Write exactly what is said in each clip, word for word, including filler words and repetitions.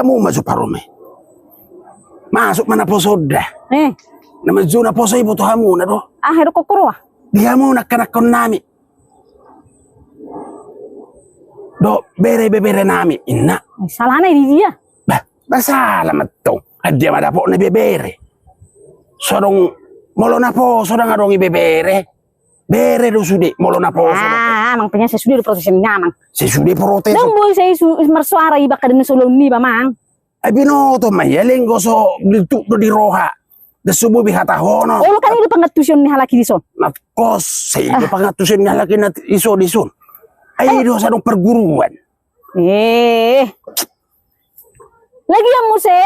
Hamu ma jo parumaen. Masuk ma naposo da. Eh. Na manjou naposo iboto hamu na do. Ah, edo kokoro ah. Di hamu na kanakkon nami. Do bere bebere nami inna. Salahna di dia. Bah, bah salah ma tong. Dia ma dapot na bebere. Sodong molo naposo dang adong i bebere. Bere do sude molo naposo. Ah, amang penya sesude do protes ni amang. Sesude protes. Dong boy saya su marsuara iba kadang solo ni ba mang. Ai binoto ma ia lenggo so dituk do di roha. Desu bobi hata hono. Olo kan ido pangantusion ni halaki dison. Nat kos sei do pangantusion ni halaki nat iso dison. Ai do sadong perguruan. Eh. Lagi yang muse.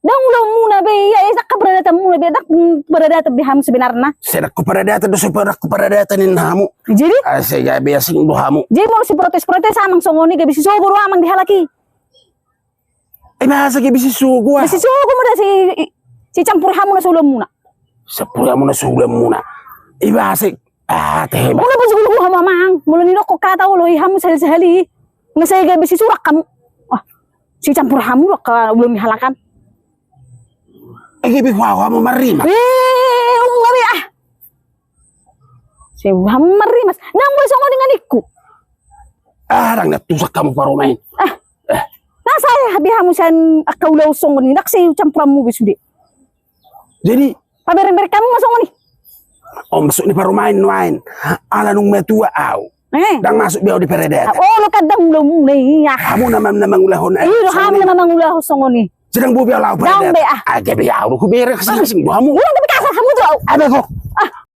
Dang ulaonmuna be ia, eh, dakka paradatanmuna be, dak paradatan be hamu sebenarna. Sedakku paradatan do, sedakku paradatan in hamu. Jadi? Ah, sega be asing do hamu. Jadi mau si protes-protes amang songoni gabe si sogo do amang di halaki. Eh, bahasa gabe si sogo ah. Si sogo mada si, si campur hamu na sulaonmuna. Campur hamu na sulaonmuna. Eh, bahasa Ah, tehe ma. Molo baju gulu hamu amang, molo ni dokko kata olo i hamu sahali-sahali. Nga sai gabe si surak hamu. Wah, si campur hamu do ka ulun ni halakan. Ege be huau hamu marima. Eh, unga be ah. Si hamu marima. Nang boy songon inganikku. Ah, dang na tusak hamu parumaen. Ah. Eh. Na sai habi hamu san akka ulaon songon i, nak si campuranmu be sude. Jadi Pabereng-bereng hamu ma songon i. Om masuk ni parumaen nuaen. Ala nung matua au. Eh. Dang masuk be au di paradatan. Olo kan dang ulaonmuna ia. Hamu na mangulahon. Iyo hamu na mangulahon songon i. Sedang bobi au laho paradatan. Dang be ah. Age be au ku bereng sing sing hamu. Ulang tapi kasar hamu jo. Ada kok. Ah.